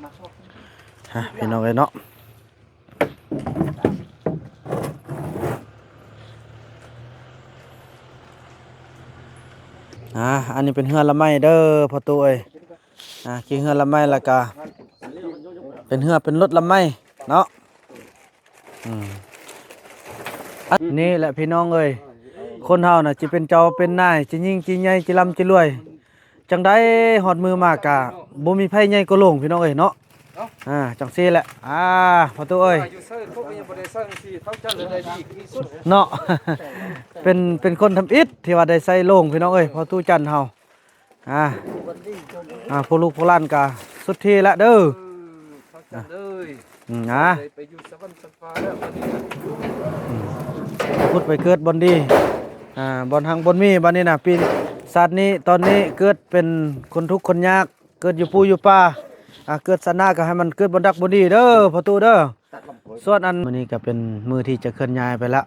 ຮະ ພີ່ນ້ອງເອີຍເນາະ ອ່າ ອັນນີ້ເປັນເຮືອລະໄມ້ເດີພໍ່ຕູ້ເອີຍ ອ່າ ຂີ່ເຮືອລະໄມ້ ແລ້ວກະເປັນເຮືອເປັນລົດລະໄມ້ເນາະ. ອືມ ອັນນີ້ແຫຼະພີ່ນ້ອງເອີຍ ຄົນເຮົານະ ຊິເປັນເຈົ້າເປັນນາຍ ຊິຍິ່ງຊິໃຫຍ່ ຊິລ່ຳຊິລວຍ ຈັ່ງໃດຮອດມື້ມາກະບໍ່ມີໃຜໃຫຍ່ກວ່າໂລງ ພີ່ນ້ອງເອີຍເນາະ. ອ່າ ຈັ່ງຊີ້ແຫຼະ ອ່າ ພໍ່ຕູ້ເອີຍ ຢູ່ໃສເຂົາກໍຍັງບໍ່ໄດ້ໃສ່ຈັ່ງຊີ້ ເທົ່າຈັນລະໄດ້ດີທີ່ສຸດເນາະ. ເປັນ ເປັນຄົນທຳອິດທີ່ວ່າໄດ້ໃສ່ໂລງ ພີ່ນ້ອງເອີຍ ພໍ່ຕູ້ຈັນເຮົາ. ອ່າ ອ່າ ພວກລູກພວກຫຼານກະສຸດທີ່ລະເດີ ເອີ ເຂົ້າໃຈເລີຍ ອືມ ນະ ໄດ້ໄປຢູ່ສະຫວັນຊັ້ນຟ້າແລ້ວບັດນີ້ ອືມ ຜຸດໄປເກີດບ່ອນດີ ອ່າ ບ່ອນຮັ່ງບ່ອນມີບັດນີ້ນະ ປີ ຊາດນີ້ ຕອນນີ້ເກີດເປັນຄົນທຸກຄົນຍາກ ເກີດຢູ່ປູຢູ່ປ່າ ອ່າ ເກີດຊາດໜ້າກໍໃຫ້ມັນເກີດບ່ອນດັກບ່ອນດີເດີ ພໍ່ຕູ້ເດີ. ສ່ວນອັນ ມື້ນີ້ກໍເປັນມື້ທີ່ຈະເຄື່ອນຍ້າຍໄປລະ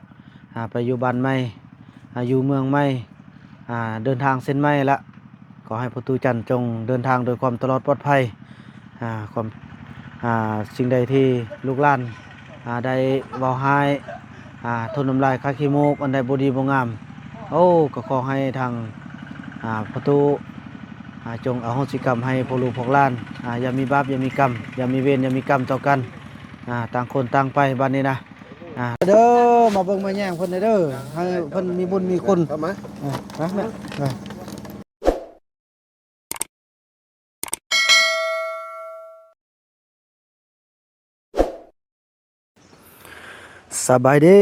ອ່າ ໄປຢູ່ບ້ານໃໝ່ ອ່າ ຢູ່ເມືອງໃໝ່ ອ່າ ເດີນທາງເສັ້ນໃໝ່ລະ ຂໍໃຫ້ພໍ່ຕູ້ຈັນຈົ່ງເດີນທາງໂດຍຄວາມຕະຫຼອດປອດໄພ ອ່າ ຄວາມ ອ່າ ສິ່ງໃດທີ່ລູກຫຼານ ອ່າ ໄດ້ເວົ້າຮ້າຍ ອ່າ ຖົ່ມນ້ຳລາຍຄາຍຂີ້ມູກ ອັນໃດບໍ່ດີບໍ່ງາມ ໂອ້ ກໍຂໍໃຫ້ທາງ ອ່າ ພໍ່ຕູ້ ອ່າ ຈົ່ງອະໂຫສິກຳໃຫ້ພວກລູກພວກຫຼານ ອ່າ ຢ່າມີບາບ ຢ່າມີກຳ ຢ່າມີເວນ ຢ່າມີກຳຕໍ່ກັນ ອ່າ ຕ່າງຄົນຕ່າງໄປບັດນີ້ນະ ອ່າ ເດີ ມາເບິ່ງມາແຍງເພິ່ນແດ່ເດີ ໃຫ້ເພິ່ນມີບຸນມີຄຸນ ເຂົ້າມາ ອ່າ ມາແມ່ ມາ. ສະບາຍດີ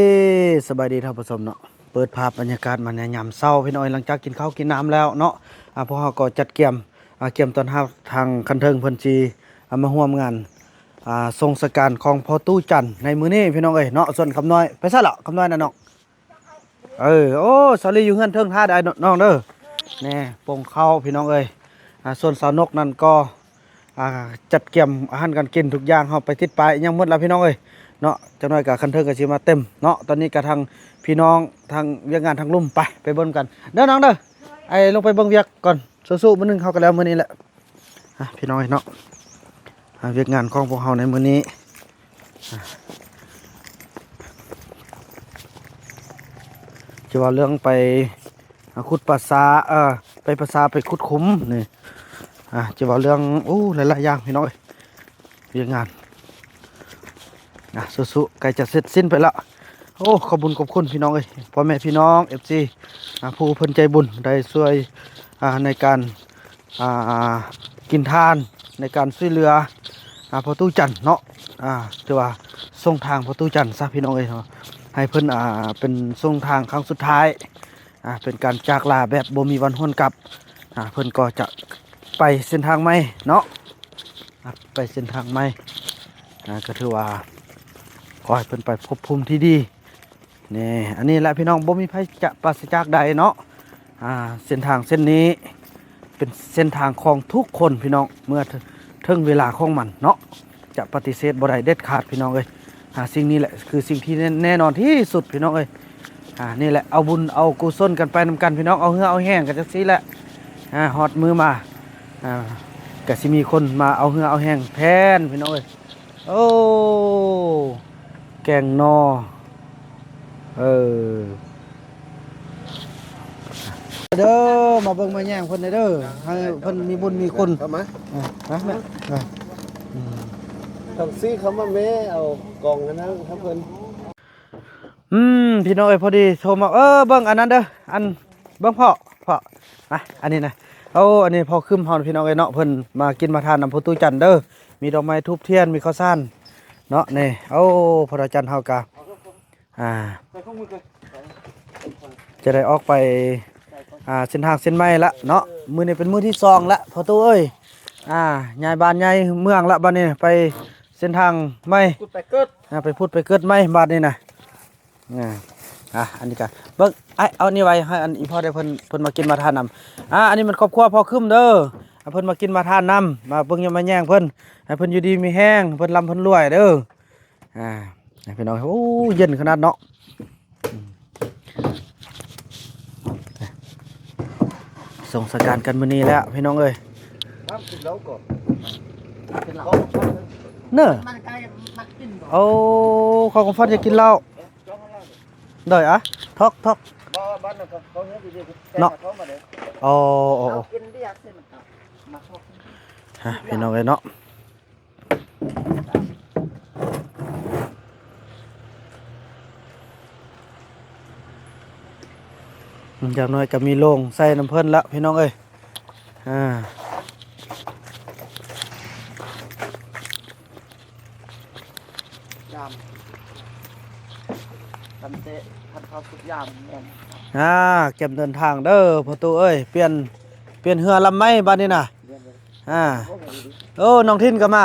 ສະບາຍດີທ່ານຜູ້ຊົມເນາະ ເປີດພາບບັນຍາກາດມາໃນຍາມເຊົ້າ ພີ່ນ້ອງເອີຍ ຫຼັງຈາກກິນເຂົ້າກິນນ້ຳແລ້ວເນາະ ອ່າ ພວກເຮົາກໍຈັດກຽມ ອ່າ ກຽມຕ້ອນຮັບທາງຄັນເທິງເພິ່ນຊິ ອ່າ ມາຮ່ວມງານ ອ່າ ສົ່ງສະການຂອງພໍ່ຕູ້ຈັນໃນມື້ນີ້ ພີ່ນ້ອງເອີຍເນາະ. ສ່ວນຄຳນ້ອຍ ໄປໃສລະຄຳນ້ອຍນະນ້ອງ? ເອີ ໂອ້ ສາວລີຢູ່ເຮືອນເທິງຖ້າໄດ້ນ້ອງເດີ ແນ່ ປົງເຂົ້າ ພີ່ນ້ອງເອີຍ ອ່າ ສ່ວນສາວນົກນັ້ນກໍ ອ່າ ຈັດກຽມອາຫານການກິນທຸກຢ່າງ ເຮົາໄປຕິດປ້າຍຫຍັງໝົດລະ ພີ່ນ້ອງເອີຍເນາະ. ຈັກໜ້ອຍກໍຄັນເທິງກໍຊິມາເຕັມເນາະ. ຕອນນີ້ກໍທາງພີ່ນ້ອງທາງວຽກງານທາງລຸ່ມ ໄປ ໄປເບິ່ງກັນເດີນ້ອງເດີ ໄອ້ລົງໄປເບິ່ງວຽກກ່ອນ ສູ້ໆ ມື້ໜຶ່ງເຮົາກໍແລ້ວມື້ນີ້ແຫຼະ. ອ່ະ ພີ່ນ້ອງເອີຍເນາະ ອ່າ ວຽກງານຂອງພວກເຮົາໃນມື້ນີ້ ອ່າ ຈະເວົ້າເລື່ອງໄປ ອ່າ ຂຸດປາສາ ເອີ ໄປປາສາ ໄປຂຸດຂຸມນີ້ ອ່າ ຈະເວົ້າເລື່ອງ ໂອ້ ຫຼາຍໆຢ່າງ ພີ່ນ້ອງເອີຍ ວຽກງານ ອ່າ ສູ້ໆ ໃກ້ຈະເສັດສິ້ນໄປແລ້ວ. ໂອ້ ຂອບບຸນຂອບຄຸນ ພີ່ນ້ອງເອີຍ ພໍ່ແມ່ພີ່ນ້ອງ ເອັຟຊີ ອ່າ ຜູ້ເພິ່ນໃຈບຸນໄດ້ຊ່ວຍ ອ່າ ໃນການ ອ່າ ກິນທານ ໃນການຊ່ວຍເຫຼືອ ອ່າ ພໍ່ຕູ້ຈັນເນາະ ອ່າ ຖືວ່າສົ່ງທາງພໍ່ຕູ້ຈັນຊະ ພີ່ນ້ອງເອີຍເນາະ ໃຫ້ເພິ່ນ ອ່າ ເປັນສົ່ງທາງຄັ້ງສຸດທ້າຍ ອ່າ ເປັນການຈາກລາແບບບໍ່ມີວັນຫວນກັບ ອ່າ ເພິ່ນກໍຈະໄປເສັ້ນທາງໃໝ່ເນາະ ອ່າ ໄປເສັ້ນທາງໃໝ່ ອ່າ ກໍຖືວ່າຂໍໃຫ້ເພິ່ນໄປພົບພູມທີ່ດີ ນີ້ ອັນນີ້ແຫຼະພີ່ນ້ອງ ບໍ່ມີໃຜຈະປາສະຈາກໄດ້ເນາະ ອ່າ ເສັ້ນທາງເສັ້ນນີ້ເປັນເສັ້ນທາງຂອງທຸກຄົນພີ່ນ້ອງ ເມື່ອເຖິງເວລາຂອງມັນເນາະ ຈະປະຕິເສດບໍ່ໄດ້ເດັດຂາດພີ່ນ້ອງເອີຍ. ອ່າ ສິ່ງນີ້ແຫຼະຄືສິ່ງທີ່ແນ່ ແນ່ນອນທີ່ສຸດພີ່ນ້ອງເອີຍ. ອ່າ ນີ້ແຫຼະ ເອົາບຸນເອົາກຸສົນກັນໄປນຳກັນພີ່ນ້ອງ ເອົາເຫື່ອເອົາແຮງກັນຈັ່ງຊີ້ແຫຼະ ອ່າ ຮອດມື້ມາ ອ່າ ກະຊິມີຄົນມາເອົາເຫື່ອເອົາແຮງແທນພີ່ນ້ອງເອີຍ. ໂອ້ ແກງໜໍ່ ເອີ ເດີ ມາເບິ່ງມາແຍງເພິ່ນແດ່ເດີ ໃຫ້ເພິ່ນມີບຸນມີຄຸນ ເຂົ້າມາ ເອີ ມາແມ່ ເອີ ອືມ ຕ້ອງຊີ້ເຂົ້າມາແມ່ ເອົາກອງອັນນັ້ນໃຫ້ເພິ່ນ. ອືມ ພີ່ນ້ອງເອີຍ ພໍດີໂທມາ ເອີ ເບິ່ງອັນນັ້ນເດີ ອັນ ເບິ່ງພໍ່ ພໍ່ ມາ ອັນນີ້ນະ ໂອ້ ອັນນີ້ພໍ່ຄຶມເຮົາພີ່ນ້ອງເອີຍເນາະ ເພິ່ນມາກິນມາທານນຳພໍ່ຕູ້ຈັນເດີ ມີດອກໄມ້ທູບທຽນ ມີເຂົ້າສານເນາະ ນີ້ ໂອ້ ພໍ່ຕູ້ຈັນເຮົາກະ ອ່າ ຈະໄດ້ອອກໄປ ອ່າ ເສັ້ນທາງເສັ້ນໃໝ່ລະເນາະ ມື້ນີ້ເປັນມື້ທີສອງລະພໍ່ຕູ້ເອີຍ ອ່າ ຍ້າຍບ້ານຍ້າຍເມືອງລະ ບາດນີ້ໄປເສັ້ນທາງໃໝ່ ຜຸດໄປເກີດ ອ່າ ໄປຜຸດໄປເກີດໃໝ່ບາດນີ້ນະ. ອ່າ ອ່າ ອັນນີ້ກະເບິ່ງ ອ້າຍ ເອົານີ້ໄວ້ໃຫ້ອັນອີ່ພໍ່ໄດ້ ເພິ່ນ ເພິ່ນມາກິນມາທານນຳ. ອ່າ ອັນນີ້ແມ່ນຄອບຄົວພໍ່ຄຶມເດີ ອ່າ ເພິ່ນມາກິນມາທານນຳ ມາເບິ່ງຢາມມາແຍງເພິ່ນ ໃຫ້ເພິ່ນຢູ່ດີມີແຮງ ເພິ່ນລ່ຳເພິ່ນລວຍເດີ. ອ່າ ໃຫ້ພີ່ນ້ອງ ໂອ້ ເຢັນຂະໜາດເນາະ ອືມ ສົ່ງສະການກັນມື້ນີ້ແລ້ວພີ່ນ້ອງເອີຍ ນ້ຳກິນເຫຼົ້າກ່ອນ. ເນີ ມັນກໍມັກກິນບໍ່? ໂອ້ ຂອງຂວັນຢາກກິນເຫຼົ້າ. ໂດຍ ອະ ທອກ ທອກ ບໍ່ ບ້ານນັ້ນເຂົາ ເຂົາເຮັດຢູ່ເດ ແຕ່ເຂົາມາເດ້. ໂອ້ ໂອ້ ໂອ້ ເອົາກິນເບຍເສັດມັນກໍມາທອກ. ຮະ ພີ່ນ້ອງເອີຍເນາະ. ຢ່າງໜ້ອຍກໍມີໂລ່ງໃສ່ນຳເພິ່ນລະ ພີ່ນ້ອງເອີຍ. ອ່າ ຍາມ ຕັ້ງແຕ່ພັນເຂົ້າສຸດຍາມແມ່ນ. ອ່າ ກຽມເດີນທາງເດີພໍ່ຕູ້ເອີຍ. ປ່ຽນ ປ່ຽນເຮືອລຳໃໝ່ບາດນີ້ນະ. ອ່າ ໂອ້ ນ້ອງທິນກໍມາ.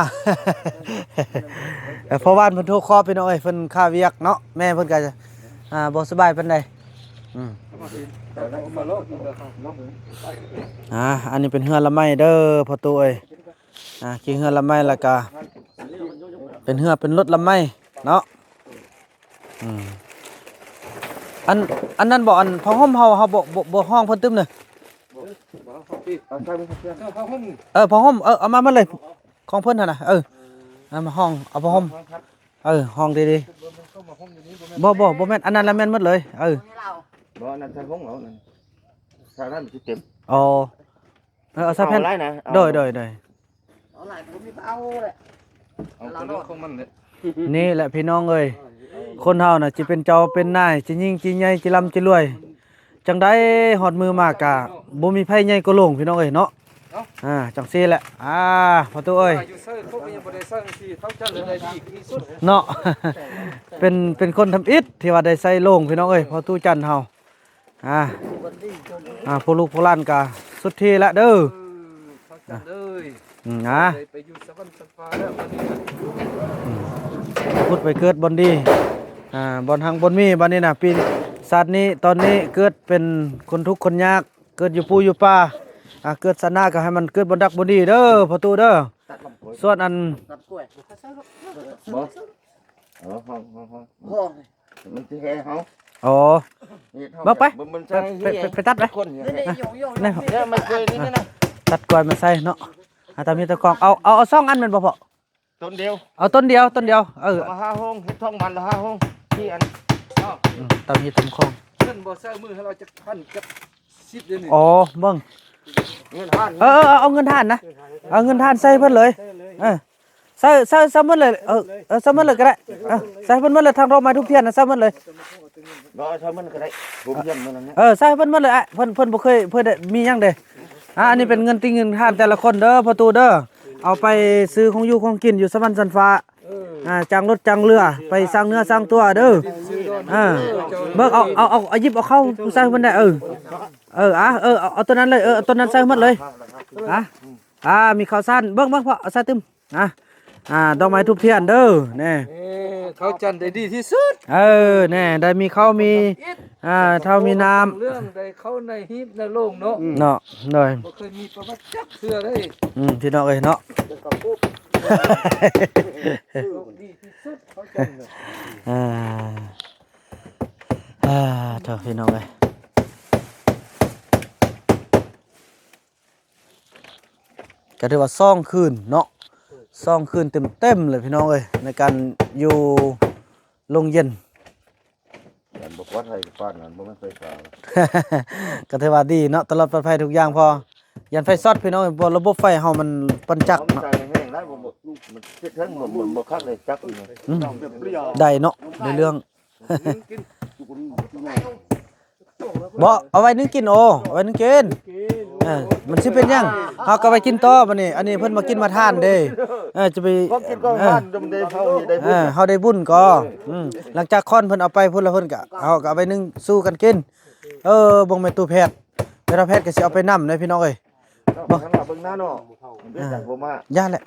ເອີ ພໍ່ບ້ານເພິ່ນໂທຂໍ ພີ່ນ້ອງເອີຍ ເພິ່ນຄາວຽກເນາະ ແມ່ເພິ່ນກໍ ອ່າ ບໍ່ສະບາຍປານໃດ. ອືມ ອ່າ ອັນນີ້ເປັນເຮືອລຳໄມ້ເດີພໍ່ຕູ້ເອີຍ. ອ່າ ຂີ່ເຮືອລຳໄມ້ ແລ້ວກະເປັນເຮືອເປັນລົດລຳໄມ້ເນາະ. ອືມ ອັນ ອັນນັ້ນບໍ່ ອັນຜ້າຫົ່ມເຮົາ ເຮົາບໍ່ ບໍ່ ບໍ່ຫ້ອງເພິ່ນຕື່ມເດີ. ເອີ ຜ້າຫົ່ມ ເອີ ເອົາມາໝົດເລີຍ ຂອງເພິ່ນຫັ້ນນະ. ເອີ ເອົາມາຫ້ອງ ເອົາຜ້າຫົ່ມ. ເອີ ຫ້ອງດີໆ. ບໍ່ ບໍ່ ບໍ່ແມ່ນ ອັນນັ້ນລະແມ່ນໝົດເລີຍ. ເອີ ບໍ່ ອັນນັ້ນໃສ່ຫ້ອງເອົານັ້ນ ຖ້ານັ້ນມັນຊິເຕັມ. ອໍ ເອີ ເອົາໃສ່ແຜ່ນ ເອົາຫຼາຍນະ. ໂດຍ ໂດຍ ໂດຍ. ເອົາຫຼາຍກໍບໍ່ມີເອົາແຫຼະ ເອົາຂອງມັນແຫຼະ. ນີ້ແຫຼະພີ່ນ້ອງເອີຍ ຄົນເຮົານະ ຊິເປັນເຈົ້າເປັນນາຍ ຊິຍິ່ງຊິໃຫຍ່ ຊິລ່ຳຊິລວຍ ຈັ່ງໃດຮອດມື້ມາກະບໍ່ມີໃຜໃຫຍ່ກວ່າໂລງ ພີ່ນ້ອງເອີຍເນາະ. ອ່າ ຈັ່ງຊີ້ແຫຼະ. ອ່າ ພໍ່ຕູ້ເອີຍ ຢູ່ໃສເຂົາກໍຍັງບໍ່ໄດ້ສ້າງທີ່ເທົ່າຈັນເລີຍ ໄດ້ດີທີ່ສຸດເນາະ. ເປັນ ເປັນຄົນທຳອິດທີ່ວ່າໄດ້ໃຊ້ໂລງ ພີ່ນ້ອງເອີຍ ພໍ່ຕູ້ຈັນເຮົາ. ອ່າ ອ່າ ພວກລູກພວກຫຼານກະສຸດທີ່ລະເດີ. ເອີ ເຂົ້າໃຈເລີຍ. ອືມ ອ່າ ໄດ້ໄປຢູ່ສະຫວັນຊັ້ນຟ້າແລ້ວບັດນີ້ນະ. ອືມ ພຸດໄປເກີດບ່ອນດີ ອ່າ ບ່ອນຮັ່ງບ່ອນມີບັດນີ້ນະ. ປີ ຊາດນີ້ ຕອນນີ້ເກີດເປັນຄົນທຸກຄົນຍາກ ເກີດຢູ່ປູຢູ່ປ່າ. ອ່າ ເກີດຊາດໜ້າກໍໃຫ້ມັນເກີດບ່ອນດັກບ່ອນດີເດີ ພໍ່ຕູ້ເດີ. ສ່ວນອັນ ບໍ່ ເອີ ຫ້ອງ ຫ້ອງ ຫ້ອງ ຫ້ອງ ມັນຊິແຫ່ເຮົາ. ອໍ ເຮັດເຮົາ ເບິ່ງໄປ ເບິ່ງ ເບິ່ງ ໄປ ໄປ ໄປຕັດໄປ ຄົນເຮັດ ນີ້ ນີ້ ນີ້ ນີ້ ນີ້ ນີ້ ມັນເຄີຍນີ້ນະ ຕັດກ້ວຍມາໃສ່ເນາະ. ອ່າ ຕາມີຕາກອງ ເອົາ ເອົາ ເອົາສອງອັນແມ່ນບໍ່ພໍ່? ຕົ້ນດຽວ ເອົາຕົ້ນດຽວ ຕົ້ນດຽວ. ເອີ ເອົາມາຫ້າໂຮງ ເຮັດທ້ອງມັນລະຫ້າໂຮງ ສີ່ອັນ. ອືມ ຕາມີຕາກອງ ເພິ່ນບໍ່ໃຊ້ມືໃຫ້ເຮົາຈັກພັນຈັກ ອໍ ເບິ່ງ ເງິນທານ ເອີ ເອີ ເອີ ເອົາເງິນທານນະ ເອົາເງິນທານໃສ່ເພິ່ນເລີຍ. ເອີ ໃສ່ ໃສ່ ໃສ່ໝົດເລີຍ. ເອີ ເອີ ໃສ່ໝົດເລີຍກໍໄດ້. ເອີ ໃສ່ເພິ່ນໝົດເລີຍ ທັງດອກໄມ້ທູບທຽນນະ ໃສ່ໝົດເລີຍ. ບໍ່ ໃສ່ໝົດກໍໄດ້ ທູບທຽນໝົດນັ້ນ. ເອີ ໃສ່ເພິ່ນໝົດເລີຍ. ອ້າຍ ເພິ່ນ ເພິ່ນບໍ່ເຄີຍ ເພິ່ນໄດ້ມີຫຍັງເດ້. ອ່າ ອັນນີ້ເປັນເງິນຕິເງິນທານແຕ່ລະຄົນເດີ ພໍ່ຕູ້ເດີ. ເອົາໄປຊື້ຂອງຢູ່ຂອງກິນຢູ່ສະຫວັນຊັ້ນຟ້າ. ອ່າ ຈ້າງລົດຈ້າງເຮືອ ໄປສ້າງເນື້ອສ້າງຕົວເດີ. ອ່າ ເບິ່ງ ເອົາ ເອົາ ເອົາ ເອົາ ຫຍິບເອົາເຂົ້າຜູ້ຊາຍເພິ່ນໄດ້. ເອີ ເອີ ອ່າ ເອີ ເອົາ ເອົາຕົວນັ້ນເລີຍ. ເອີ ເອົາຕົວນັ້ນໃສ່ໝົດເລີຍ. ອ່າ ອ່າ ມີເຂົ້າສານ ເບິ່ງ ເບິ່ງ ພໍ່ ເອົາໃສ່ຕື່ມ. ອ່າ ອ່າ ດອກໄມ້ທູບທຽນເດີ ແນ່ ເອີ ເຂົ້າຈັນໄດ້ດີທີ່ສຸດ. ເອີ ແນ່ ໄດ້ມີເຂົ້າມີ ອ່າ ເຂົ້າມີນ້ຳ ເລື່ອງໄດ້ເຂົ້າໃນຮີບໃນໂລງເນາະ. ເນາະ ໂດຍ ບໍ່ເຄີຍມີປະຫວັດຈັກເທື່ອເລີຍ. ອືມ ພີ່ນ້ອງເອີຍເນາະ. ດີທີ່ສຸດເຂົ້າຈັນເລີຍ. ອ່າ ອ່າ ເຖົ້າ ພີ່ນ້ອງເອີຍ ກໍຖືວ່າສອງຄືນເນາະ ສອງຄືນເຕັມໆເລີຍ ພີ່ນ້ອງເອີຍ ໃນການຢູ່ໂຮງຮຽນ. ມັນບໍ່ປອດໄພປານນັ້ນ ບໍ່ແມ່ນໄຟຟ້າ. ກໍຖືວ່າດີເນາະ ຕະຫຼອດປອດໄພທຸກຢ່າງ. ພໍຢ້ານໄຟຊັອດ ພີ່ນ້ອງເອີຍ ເພາະລະບົບໄຟເຮົາມັນປັ້ນຈັກເນາະ. ໃສ່ແຮງໄດ້ບໍ່? ບໍ່ ມັນເຮັດເຖິງ ມັນບໍ່ຄັກເລີຍຈັກນີ້. ອືມ ໄດ້ເນາະ ໄດ້ເລື່ອງ. ບໍ່ ເອົາໄວ້ໜຶ່ງກິນ. ໂອ້ ເອົາໄວ້ໜຶ່ງກິນ. ເອີ ມັນຊິເປັນຫຍັງ ເຮົາກໍໄວ້ກິນຕໍ່ບັດນີ້. ອັນນີ້ເພິ່ນມາກິນມາທານເດ້. ເອີ ຈະໄປ ຂອງກິນຂອງ ເອີ ທານ ດຳເດເຮົານີ້ໄດ້ບຸນ ເອີ ເຮົາໄດ້ບຸນກໍ. ອືມ ຫຼັງຈາກຄ້ອນເພິ່ນເອົາໄປພຸ້ນລະ ເພິ່ນກໍ ເຮົາກໍເອົາໄປໜຶ່ງສູ່ກັນກິນ. ເອີ ເບິ່ງແມ່ຕູ້ແພດ ແມ່ຕູ້ແພດກໍຊິເອົາໄປນຳເດ້ ພີ່ນ້ອງເອີຍ. ເບິ່ງ ເບິ່ງໜ້າເນາະ ເປັນຫຍັງບໍ່ມາ. ຢ້ານແຫຼະ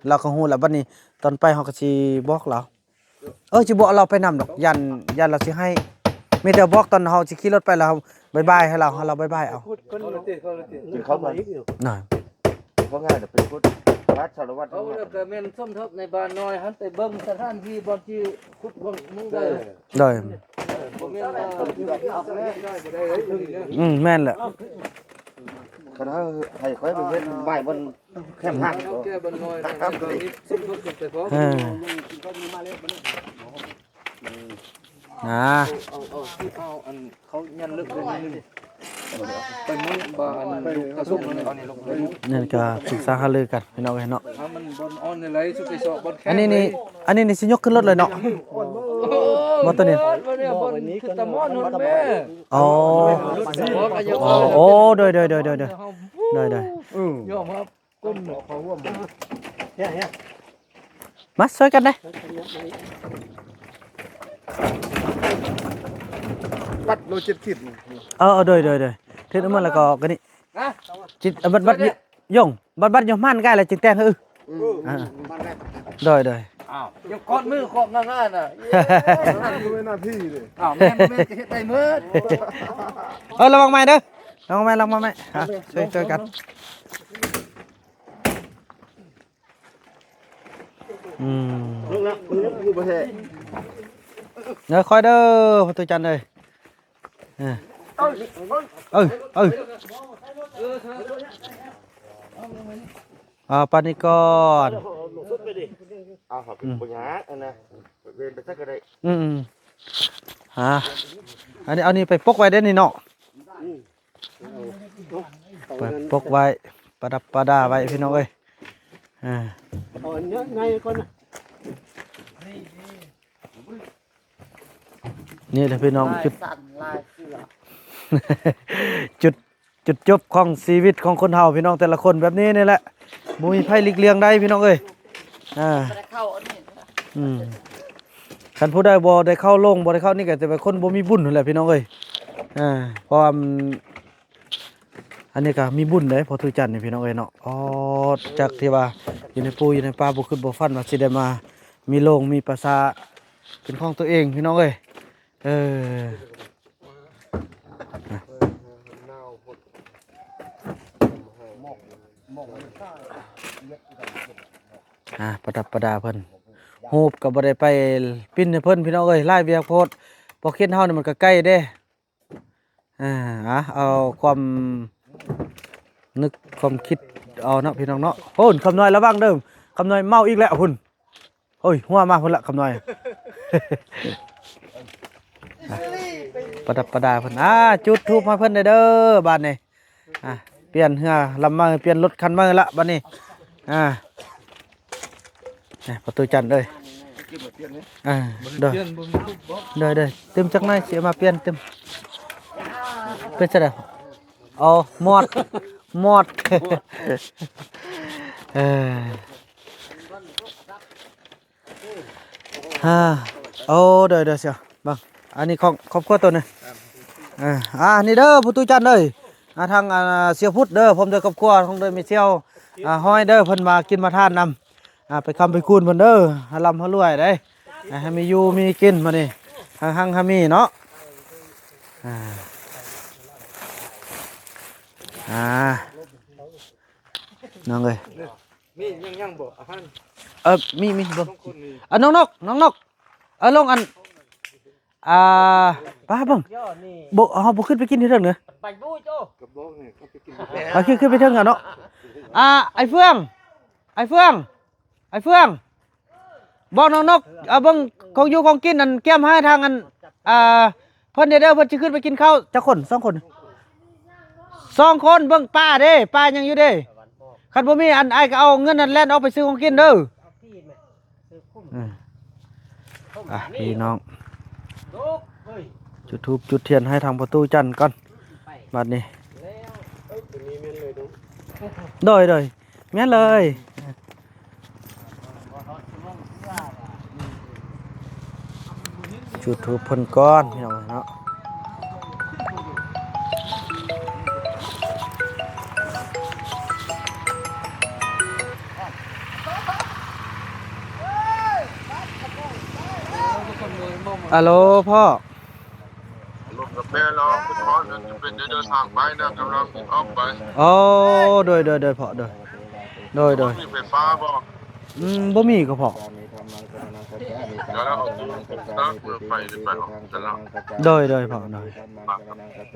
ລາວກໍຮູ້ລະ ບັດນີ້ຕອນໄປເຮົາກໍຊິບອກລາວ. ເອີ ຊິບໍ່ເອົາລາວໄປນຳດອກ ຢ້ານ ຢ້ານລາວຊິໄຫ້. ມີແຕ່ບອກຕອນເຮົາຊິຂີ່ລົດໄປ ແລ້ວເຮົາບາຍບາຍໃຫ້ລາວ ໃຫ້ລາວບາຍບາຍເອົາ. ກິນເຂົ້າກ່ອນນະ ເພາະງ່າຍນະ ເປັນຄົນ ລັດສາລະວັດ ເອົາແລ້ວກໍແມ່ນສົມທົບໃນບ້ານນ້ອຍຫັ້ນ ໄປເບິ່ງສະຖານທີ່ບ່ອນທີ່ຂຸດບ່ອນມຸງໄດ້. ໂດຍ ເອີ ບໍ່ແມ່ນວ່າ ອືມ ແມ່ນແຫຼະ. ຄັນເຮົາໃຫ້ຂ້ອຍໄປເຮັດບ້າຍບ່ອນແຄມຮ້ານ ເອົາແກ້ບັນນ້ອຍ ເອີ ນະ ເອົາ ເອົາ ເອົາ ເອົາ ອັນ ເຂົາຍັນເລິກເລີຍນີ້ ໄປໝູ່ບ້ານລູກຕາສຸກນັ້ນ ອັນນີ້ລູກ ນັ້ນກໍປຶກສາຫາລືກັນ ພີ່ນ້ອງເອີຍເນາະ ຖ້າມັນບ່ອນອ່ອນໃດໆ ສຸໄປເຊາະບ່ອນແຂງ ອັນນີ້ນີ້ ອັນນີ້ນີ້ຊິຍົກຂຶ້ນລົດເລີຍເນາະ ບໍ່ໂຕນີ້ ບ່ອນນີ້ບ່ອນຂຶ້ນຕາມອນໂນນແມ່ ອໍ ອໍ ໂອ້ ໂດຍ ໂດຍ ໂດຍ ໂດຍ ໂດຍ ຍອມຮັບ ກົ້ມເນາະ ເຂົ້າຮ່ວມ ມາຊ່ວຍກັນເດ້ ບັດໂລເຈັດຂີດ ເອີ ເອີ ໂດຍ ໂດຍ ໂດຍ ຖືກນຳມັນແລ້ວກໍ ກໍນີ້ ຮະ ຈິດ ເອີ ບັດ ບັດ ຍົງ ບັດ ບັດຍົງມານກາຍແລ້ວຈຶ່ງແຕ່ງ ເອີ ອືມ ອ່າ ໂດຍ ໂດຍ ອ້າວ ຍັງກອດມືຄອບງາໆນະ ເອີ ເວນາທີເດ້ ອ້າວ ແມ່ນບໍ່ແມ່ນກໍເຮັດໄດ້ໝົດ ເອີ ລະວັງໄມ້ເດີ ລະວັງໄມ້ ລະວັງໄມ້ ອ່ະ ຊ່ວຍ ຊ່ວຍກັນ ອືມ ເດີ ຄອຍເດີ ປະຕູຈັນເອີຍ ເອີ ເອີ ເອີ ອ່າ ປານນີ້ກ່ອນ ເອົາ ບໍ່ຍາກ ອັນນະ ເວັນໄປຊະກໍໄດ້ ອືມ ອ່າ ອັນນີ້ ເອົານີ້ໄປປົກໄວ້ເດ້ນີ້ເນາະ ອືມ ໄປປົກໄວ້ ປະດັບປະດາໄວ້ ພີ່ນ້ອງເອີຍ ອ່າ ເອົາອັນໃຫຍ່ກ່ອນນະ ນີ້ແຫຼະພີ່ນ້ອງ ຈຸດ ຈຸດ ຈຸດຈົບຂອງຊີວິດຂອງຄົນເຮົາ ພີ່ນ້ອງ ແຕ່ລະຄົນແບບນີ້ນີ້ແຫຼະ ບໍ່ມີໃຜຫຼີກລ່ຽງໄດ້ ພີ່ນ້ອງເອີຍ ອ່າ ອືມ ຄັນຜູ້ໃດບໍ່ໄດ້ເຂົ້າລົງ ບໍ່ໄດ້ເຂົ້ານີ້ ກໍຈະເປັນຄົນບໍ່ມີບຸນຫັ້ນແຫຼະ ພີ່ນ້ອງເອີຍ ອ່າ ເພາະວ່າມັນ ອັນນີ້ກໍມີບຸນເດ້ ພໍ່ຕູ້ຈັນນີ້ ພີ່ນ້ອງເອີຍເນາະ ອໍ ຈາກທີ່ວ່າຢູ່ໃນປູຢູ່ໃນປາ ບໍ່ຄິດບໍ່ຝັນວ່າຊິໄດ້ມາມີໂລງມີປາສາເປັນຂອງຕົວເອງ ພີ່ນ້ອງເອີຍ ເອີ ອ່າ ປະດັບປະດາເພິ່ນ ຮູບກໍບໍ່ໄດ້ໄປປິ່ນໃຫ້ເພິ່ນ ພີ່ນ້ອງເອີຍ ຫຼາຍວຽກໂພດ ບໍ່ຄິດເຮົານີ້ມັນກໍໄກເດ້ ອ່າ ເອົາຄວາມນຶກຄວາມຄິດເອົາເນາະ ພີ່ນ້ອງເນາະ ໂອ້ ຄຳນ້ອຍລະວັງເດີ ຄຳນ້ອຍເມົາອີກແລ້ວພຸ້ນ ໂອ້ຍ ຫົວມາພຸ້ນລະ ຄຳນ້ອຍ ປະດັບປະດາເພິ່ນ ອ່າ ຈຸດທູບໃຫ້ເພິ່ນແດ່ເດີ ບາດນີ້ ອ່າ ປ່ຽນເຮືອລຳໃໝ່ ປ່ຽນລົດຄັນໃໝ່ລະ ບາດນີ້ ອ່າ ນີ້ປະຕູຈັນເອີຍ ອ່າ ໂດຍ ໂດຍ ໂດຍ ຕື່ມຈັກໜ້ອຍ ຊິເອົາມາປ່ຽນ ຕື່ມ ເປັນຈັ່ງໃດ ອໍ ມອດ ມອດ ເອີ ຮາ ໂອ້ ໂດຍ ໂດຍ ເຊຍ ເບິ່ງ ອັນນີ້ຂອງຄອບຄົວໂຕນີ້ ອ່າ ອ່າ ນີ້ເດີ ປະຕູຈັນເອີຍ ອ່າ ທາງ ອ່າ ເຊຍພຸດເດີ ພ້ອມດ້ວຍຄອບຄົວ ພ້ອມດ້ວຍແມ່ຊຽວ ອ່າ ຮອຍເດີ ເພິ່ນມາກິນມາທານນຳ ອ່າ ໄປຄຳໄປຄູນເພິ່ນເດີ ໃຫ້ລ່ຳໃຫ້ລວຍເດ້ ໃຫ້ມີຢູ່ມີກິນມື້ນີ້ ຮັ່ງໆມີເນາະ ອ່າ ອ່າ ນ້ອງເອີຍ ມີຍັງ ຍັງບໍ່ອາຫານ ເອີ ມີ ມີ ເບິ່ງ ນ້ອງຄົນນີ້ ອ່າ ນ້ອງນົກ ນ້ອງນົກ ເອີ ລົງອັນ ອ່າ ໄປຫາເບິ່ງ ບໍ່ ເຮົາບໍ່ຂຶ້ນໄປກິນທີ່ເທິງເດີ ໄປບູ້ໂຈ ກະບອກນີ້ ເຂົາໄປກິນ ເອົາ ຂຶ້ນ ຂຶ້ນໄປເທິງເອົາເນາະ ອ່າ ໄອ້ເຟືອງ ໄອ້ເຟືອງ ໄອ້ເຟືອງ ບອກນ້ອງນົກ ເອົາເບິ່ງຂອງຢູ່ຂອງກິນ ອັນກຽມໃຫ້ທາງ ອັນ ອ່າ ເພິ່ນເດີ ເພິ່ນຊິຂຶ້ນໄປກິນເຂົ້າ ຈັກຄົນ ສອງຄົນ ສອງຄົນ ເບິ່ງປາເດ້ ປາຍັງຢູ່ເດ້ ຄັນບໍ່ມີ ອັນ ອ້າຍກໍເອົາເງິນນັ້ນແລ່ນອອກໄປຊື້ຂອງກິນເດີ ອ່າ ພີ່ນ້ອງ ຈຸດທູບຈຸດທຽນໃຫ້ທາງປະຕູຈັນກ່ອນ ບາດນີ້ ໂດຍ ໂດຍ ແມ່ນເລີຍ ຈູດທູບເພິ່ນກ່ອນ ພີ່ນ້ອງເນາະ. ອາໂລ ພໍ່. ລົດກາແຟລາວຂຶ້ນຮອດ ຈະເປັນໄດ້ເດີນທາງໄປນະ ກຳລັງອອກໄປ. ໂອ້ ໂດຍ ໂດຍ ໂດຍ ພໍ່ ໂດຍ ໂດຍ ໂດຍ. ມີໄຟຟ້າບໍ່? ອືມ ບໍ່ມີກໍພໍ້. ແລ້ວເອົາ ນະ ເມືອໄປ ໄປອອກຊັ້ນລະ. ໂດຍ ໂດຍ ພໍ້ ໂດຍ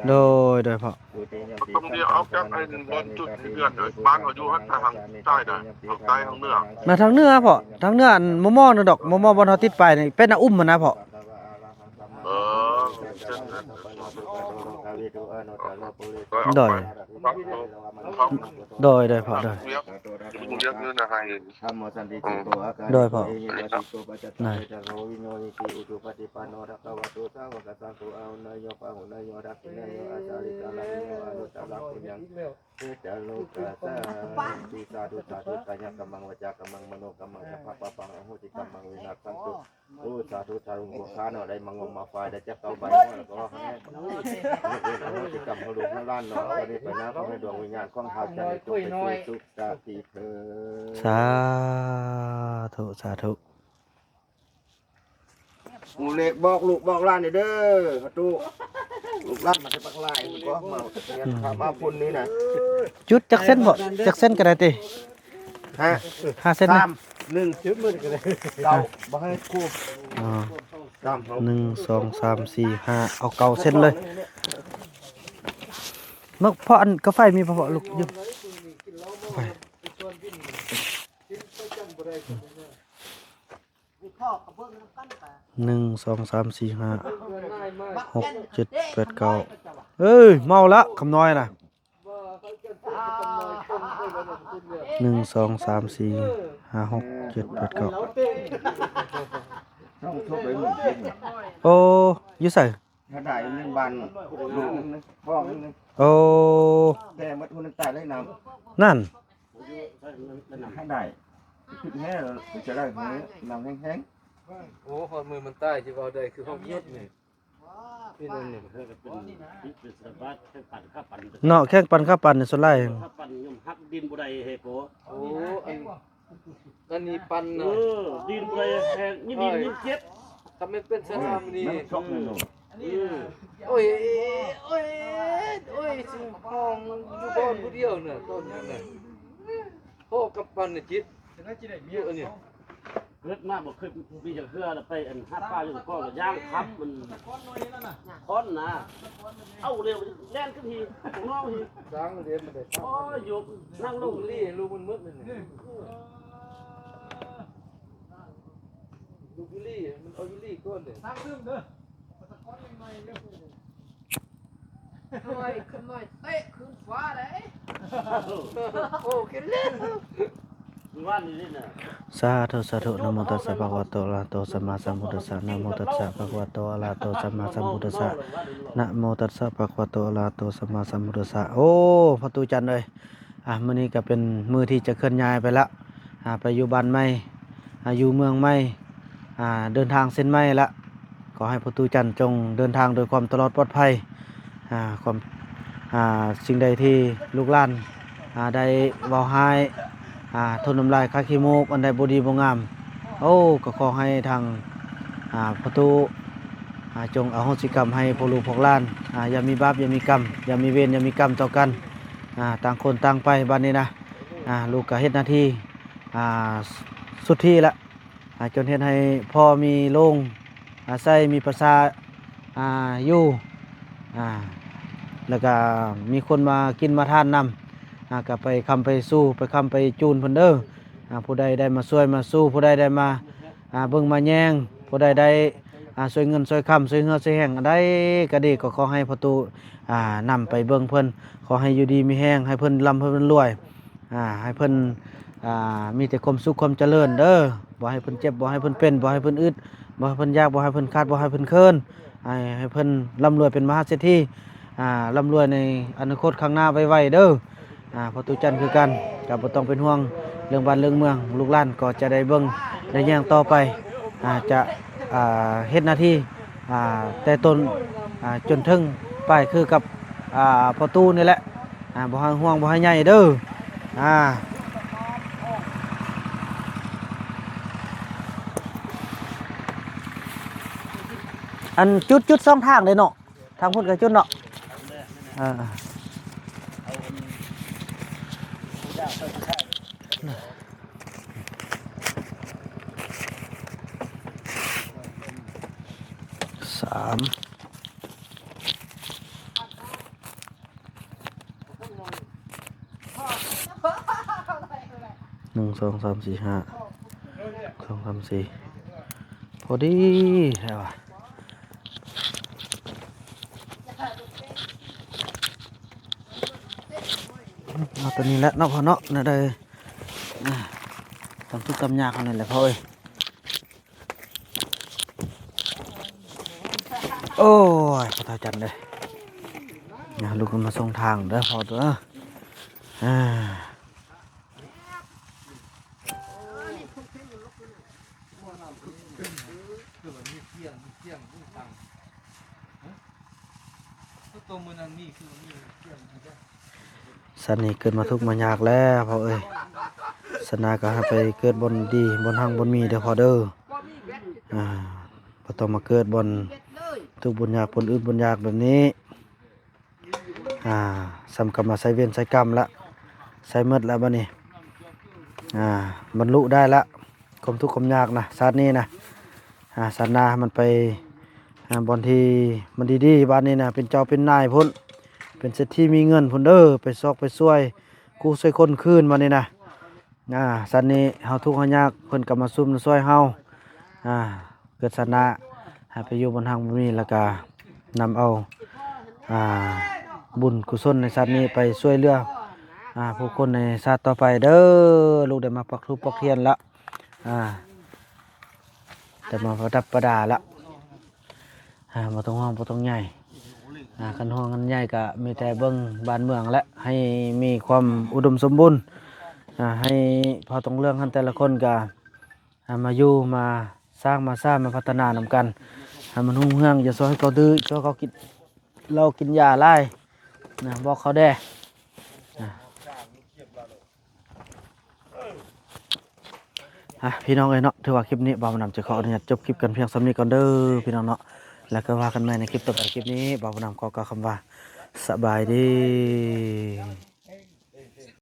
ໂດຍ ໂດຍ ພໍ້. ຕ້ອງໄດ້ເອົາຈາກໄອ້ບ່ອນຈຸດເຮືອນເດີ ບ້ານເຮົາຢູ່ຫັ້ນ ທາງໃຕ້ນະ ທາງໃຕ້ ທາງເໜືອ. ມາທາງເໜືອພໍ້ ທາງເໜືອ ອັນ ມໍ່ໆ ນັ້ນດອກ ມໍ່ໆ ບ່ອນເຮົາຕິດປ້າຍນີ້ ເປັນອາອຸມຫັ້ນນະພໍ້. ເອີ ໂດຍ ໂດຍ ໂດຍ ພໍ້ ໂດຍ. ໂດຍພໍ່ ນາຍ. ໂອ້ ສາທຸ ສາທຸ ກາຍະກຳມັງ ວາຈາກຳມັງ ມະໂນກຳມັງ ສັບພະປາປັງ ອະໂຫສິກຳມັງ ວິນາສັນຕຸ. ໂອ້ ສາທຸ ສາທຸ ພວກຂ້າເນາະ ໄດ້ມາງົມມາຝາຍ ໄດ້ຈັກເກົ້າໃບເນາະ ແລ້ວກໍໃຫ້ອະໂຫສິກຳໃຫ້ລູກໃຫ້ຫຼານເນາະ ບັດນີ້ໄປນາ ຂໍໃຫ້ດວງວິນຍານຂອງທ້າວຈັນ ຈົ່ງໄປສູ່ສຸຄຕິເທີ້ນ. ສາທຸ ສາທຸ. ໝູ່ເລກບອກລູກບອກຫຼານເດີ ຫາຕູ້ ລູກຫຼານມາແຕ່ບັກຫຼາຍ ກໍມາຮຽນ ອືມ ມາພຸ້ນນີ້ນະ. ຈຸດຈັກເສັ້ນບໍ? ຈັກເສັ້ນກໍໄດ້ຕິ? ຫ້າ ຫ້າເສັ້ນນະ? ສາມ ໜຶ່ງ ຈຸດໝົດກໍໄດ້ ເກົ້າ ບໍ່ໃຫ້ຄູ່. ອໍ ຕາມເຮົາ ໜຶ່ງ ສອງ ສາມ ສີ່ ຫ້າ ເອົາເກົ້າເສັ້ນເລີຍ. ເນາະ ເພາະອັນກາໄຟມີບໍ່? ເພາະລູກຢູ່ ກາໄຟ. ໜຶ່ງ ສອງ ສາມ ສີ່ ຫ້າ ຫົກ ເຈັດ ແປດ ເກົ້າ. ເອີຍ ເມົາລະ ຄຳນ້ອຍນະ. ໜຶ່ງ ສອງ ສາມ ສີ່ ຫ້າ ຫົກ ເຈັດ ແປດ ເກົ້າ. ໂອ້ ຢູ່ໃສ? ຖ້າໄດ້ເງິນບາດ ລູກໜຶ່ງ ພໍ່ໜຶ່ງ. ໂອ້ ແຕ່ໝົດຫົວໜຶ່ງຕາຍເລີຍນຳ ນັ້ນ. ຖ້າໄດ້ ຄິດແຮງ ຈະໄດ້ນຳແຮງໆ. ໂອ້ ຮອດມື້ມັນຕາຍ ຊິເວົ້າໄດ້ຄືຮອກຍຸດນີ້. ເນາະ ແຂ່ງປັ່ນຄາບປັ່ນ ສ່ວນຫຼາຍ ຄາບປັ່ນ ຍົມຮັກດິນບໍ່ໄດ້ເຮໂປ. ໂອ້ ອັນ ອັນນີ້ປັ່ນນະ ເອີ ດິນບໍ່ໄດ້ແຮງ ຍິນດີຍິນເຈັບ. ຖ້າແມ່ນເປັນສະໜາມນີ້ ມັນຊອກແນ່ນອນ. ໂອ້ຍ ໂອ້ຍ ໂອ້ຍ ຊິຮ້ອງຢູ່ບ່ອນຜູ້ດຽວນະ ຕອນນັ້ນນະ. ໂອ້ ກຳປັ່ນນະຈິດ ຢູ່ອັນນີ້ ເກີດມາບໍ່ເຄີຍມີຈັກເທື່ອ ແລ້ວໄປອັນຫາປາຢູ່ກ່ອນ ແລ້ວຍ່າງຄຳມັນຄ້ອນນະ ເອົາເລັວແລ່ນຂຶ້ນຮີບ ນ້ອງຮີບ ສາງເດມັນໄດ້ ໂອ້ຍ ຢູ່ ນັ່ງລົງ ລູກອີ່ຫຼີ ລູກມັນໝົດນີ້ ລູກອີ່ຫຼີ ມັນເອົາອີ່ຫຼີກ່ອນເດ້ ນັ່ງເດີ. ໂອ້ຍ ຂຶ້ນມາເຕະຂຶ້ນຟ້າເດ້. ໂອ້ ຂຶ້ນແລ້ວ. ສາທຸ ສາທຸ ນະໂມຕັດສະ ພະຄະວະໂຕ ອະລະຫະໂຕ ສຳມາສຳພຸດທັດສະ ນະໂມຕັດສະ ພະຄະວະໂຕ ອະລະຫະໂຕ ສຳມາສຳພຸດທັດສະ ນະໂມຕັດສະ ພະຄະວະໂຕ ອະລະຫະໂຕ ສຳມາສຳພຸດທັດສະ. ໂອ້ ພໍ່ຕູ້ຈັນເອີຍ ອ່າ ມື້ນີ້ກໍເປັນມື້ທີ່ຈະເຄື່ອນຍ້າຍໄປລະ ອ່າ ໄປຢູ່ບ້ານໃໝ່ ອ່າ ຢູ່ເມືອງໃໝ່ ອ່າ ເດີນທາງເສັ້ນໃໝ່ລະ. ຂໍໃຫ້ພໍ່ຕູ້ຈັນຈົ່ງເດີນທາງດ້ວຍຄວາມຕະຫຼອດປອດໄພ ອ່າ ຄວາມ ອ່າ ສິ່ງໃດທີ່ລູກຫຼານ ອ່າ ໄດ້ເວົ້າຮ້າຍ ອ່າ ຖົ່ມນ້ຳລາຍຄາຍຂີ້ມູກ ອັນໃດບໍ່ດີບໍ່ງາມ ໂອ້ ກໍຂໍໃຫ້ທາງ ອ່າ ພໍ່ຕູ້ ອ່າ ຈົ່ງອະໂຫສິກຳໃຫ້ພວກລູກພວກຫຼານ ອ່າ ຢ່າມີບາບ ຢ່າມີກຳ ຢ່າມີເວນ ຢ່າມີກຳຕໍ່ກັນ. ອ່າ ຕ່າງຄົນຕ່າງໄປບາດນີ້ນະ. ອ່າ ລູກກໍເຮັດໜ້າທີ່ ອ່າ ສຸດທີ່ລະ ອ່າ ຈົນເຮັດໃຫ້ພໍ່ມີໂລງອາໄສ ມີປະຊາ ອ່າ ຢູ່ ອ່າ ແລ້ວກໍມີຄົນມາກິນມາທານນຳ ອ່າ ກໍໄປຄ້ຳໄປຊູ ໄປຄ້ຳໄປຈູນເພິ່ນເດີ. ອ່າ ຜູ້ໃດໄດ້ມາຊ່ວຍມາຊູ ຜູ້ໃດໄດ້ມາ ອ່າ ເບິ່ງມາແຍງ ຜູ້ໃດໄດ້ ອ່າ ຊ່ວຍເງິນຊ່ວຍຄຳ ຊ່ວຍເຫື່ອຊ່ວຍແຮງ ອັນໃດກໍດີ ກໍຂໍໃຫ້ພໍ່ຕູ້ ອ່າ ນຳໄປເບິ່ງເພິ່ນ ຂໍໃຫ້ຢູ່ດີມີແຮງ ໃຫ້ເພິ່ນລ່ຳ ໃຫ້ເພິ່ນລວຍ ອ່າ ໃຫ້ເພິ່ນ ອ່າ ມີແຕ່ຄວາມສຸກຄວາມຈະເລີນເດີ ບໍ່ໃຫ້ເພິ່ນເຈັບ ບໍ່ໃຫ້ເພິ່ນເປັນ ບໍ່ໃຫ້ເພິ່ນອຶດ ບໍ່ໃຫ້ເພິ່ນຢາກ ບໍ່ໃຫ້ເພິ່ນຂາດ ບໍ່ໃຫ້ເພິ່ນເຂີນ ໃຫ້ ໃຫ້ເພິ່ນລ່ຳລວຍເປັນມະຫາເສດຖີ ອ່າ ລ່ຳລວຍໃນອະນາຄົດຂ້າງໜ້າໄວໆເດີ. ອ່າ ພໍ່ຕູ້ຈັນຄືກັນ ກໍບໍ່ຕ້ອງເປັນຫ່ວງເລື່ອງບ້ານເລື່ອງເມືອງ ລູກຫຼານກໍຈະໄດ້ເບິ່ງໄດ້ແຍງຕໍ່ໄປ ອ່າ ຈະ ອ່າ ເຮັດໜ້າທີ່ ອ່າ ແຕ່ຕົ້ນ ອ່າ ຈົນເຖິງປາຍຄືກັບ ອ່າ ພໍ່ຕູ້ນີ້ແຫຼະ ອ່າ ບໍ່ໃຫ້ຫ່ວງ ບໍ່ໃຫ້ໃຫຍ່ເດີ. ອ່າ ອັນ ຈຸດ ຈຸດສອງທາງເດ້ເນາະ ທາງພຸ້ນກໍຈຸດເນາະ. ເອີ. ສາມ ໜຶ່ງ ສອງ ສາມ ສີ່ ຫ້າ ສອງ ສາມ ສີ່ ພໍດີແທ້ວ່າ. ເອົາຕົວນີ້ແຫຼະເນາະພໍ່ເນາະ ແນວໃດ ອ່າ ຕຳທຸກຕຳຍາກເຮົານີ້ແຫຼະພໍ່ເອີຍ. ໂອ້ຍ ພໍ່ເຖົ້າຈັນເດີ ນະ ລູກມາສົ່ງທາງເດີພໍ່ເດີ ອ່າ. ຊາດນີ້ເກີດມາທຸກມາຍາກແລ້ວພໍ່ເອີຍ. ຊາດໜ້າກໍໃຫ້ໄປເກີດບ່ອນດີ ບ່ອນຮັ່ງບ່ອນມີເດີພໍ່ເດີ. ອ່າ ບໍ່ຕ້ອງມາເກີດບ່ອນທຸກບ່ອນຍາກ ບ່ອນອຶດບ່ອນຢາກແບບນີ້. ອ່າ ສ່ຳກັບມາໃຊ້ເວນໃຊ້ກຳລະ ໃຊ້ໝົດລະບາດນີ້. ອ່າ ບັນລຸໄດ້ລະ ຄວາມທຸກຄວາມຍາກນະ ຊາດນີ້ນະ. ອ່າ ຊາດໜ້າມັນໄປ ອ່າ ບ່ອນທີ່ມັນດີໆ ບາດນີ້ນະ ເປັນເຈົ້າເປັນນາຍພຸ້ນ ເປັນເສດຖີມີເງິນພຸ້ນເດີ ໄປຊອກໄປຊ່ວຍ ກູ້ຊ່ວຍຄົນຄືນບາດນີ້ນະ. ອ່າ ຊາດນີ້ເຮົາທຸກເຮົາຍາກ ເພິ່ນກໍມາຊຸມມາຊ່ວຍເຮົາ. ອ່າ ເກີດຊາດໜ້າໃຫ້ໄປຢູ່ບ່ອນຮັ່ງບ່ອນມີ ແລ້ວກໍນຳເອົາ ອ່າ ບຸນກຸສົນໃນຊາດນີ້ໄປຊ່ວຍເຫຼືອ ອ່າ ຜູ້ຄົນໃນຊາດຕໍ່ໄປເດີ. ລູກໄດ້ມາປັກທູບປັກທຽນລະ ອ່າ ໄດ້ມາປະດັບປະດາລະ. ອ່າ ບໍ່ຕ້ອງຮ້ອງບໍ່ຕ້ອງໃຫຍ່ ອ່າ ຄັນຮ້ອງຄັນໃຫຍ່ກະມີແຕ່ເບິ່ງບ້ານເມືອງແຫຼະ ໃຫ້ມີຄວາມອຸດົມສົມບູນ. ອ່າ ໃຫ້ພໍ່ຕ້ອງເລື່ອງຫັ້ນ ແຕ່ລະຄົນກະ ອ່າ ມາຢູ່ມາສ້າງມາສ້າງມາພັດທະນານຳກັນ ໃຫ້ມັນຮຸ່ງເຮືອງ. ຢ່າຊ່ວຍເຂົາດື້ ຊ່ວຍເຂົາກິນເຫຼົ້າກິນຢາຫຼາຍນະ ບອກເຂົາແດ່ນະ. ອ່ະ ພີ່ນ້ອງເອີຍເນາະ ຖືວ່າຄລິບນີ້ບ່າວບຸນນຳຈະຂໍອະນຸຍາດຈົບຄລິບກັນພຽງສ່ຳນີ້ກ່ອນເດີພີ່ນ້ອງເນາະ. ແລ້ວກໍວ່າກັນໃໝ່ໃນຄລິບຕໍ່ໄປ. ຄລິບນີ້ບ່າວບຸນນຳຂໍກ່າວຄຳວ່າ ສະບາຍດີ.